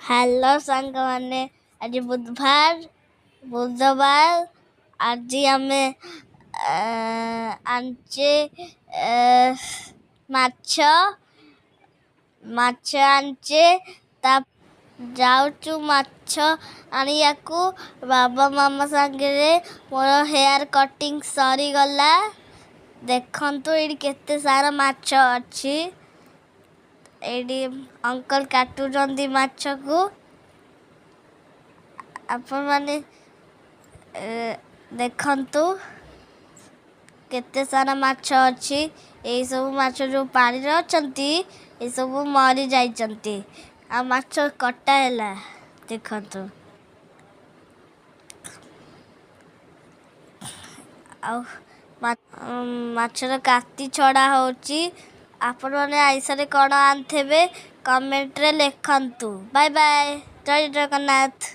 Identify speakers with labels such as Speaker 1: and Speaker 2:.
Speaker 1: Hello ସାଙ୍ଗମାନେ, ଆଜି ବୁଧବାର। ବୁଧବାର ଆଜି ଆମେ ଆଣିଛେ ମାଛ। ମାଛ ଆଣିଛେ, ତା ଯାଉଛୁ ମାଛ ଆଣିବାକୁ ବାବା ମାମା ସାଙ୍ଗରେ। ମୋର ହେୟାର କଟିଂ ସରିଗଲା। ଦେଖନ୍ତୁ, ଏଇଠି କେତେ ସାରା ମାଛ ଅଛି। ଏଇଠି ଅଙ୍କଲ କାଟୁଛନ୍ତି ମାଛକୁ। ଆପଣମାନେ ଦେଖନ୍ତୁ, କେତେ ସାରା ମାଛ ଅଛି। ଏଇସବୁ ମାଛ ଯେଉଁ ପାଣିରେ ଅଛନ୍ତି, ଏସବୁ ମରି ଯାଇଛନ୍ତି। ଆଉ ମାଛ କଟା ହେଲା, ଦେଖନ୍ତୁ। ଆଉ ମାଛର କାତି ଛଡ଼ା ହେଉଛି। ଆପଣମାନେ ଆଇଁଷରେ କ'ଣ ଆଣିଥିବେ, କମେଣ୍ଟରେ ଲେଖନ୍ତୁ। ବାଏ ବାଏ, ଜୟ ଜଗନ୍ନାଥ।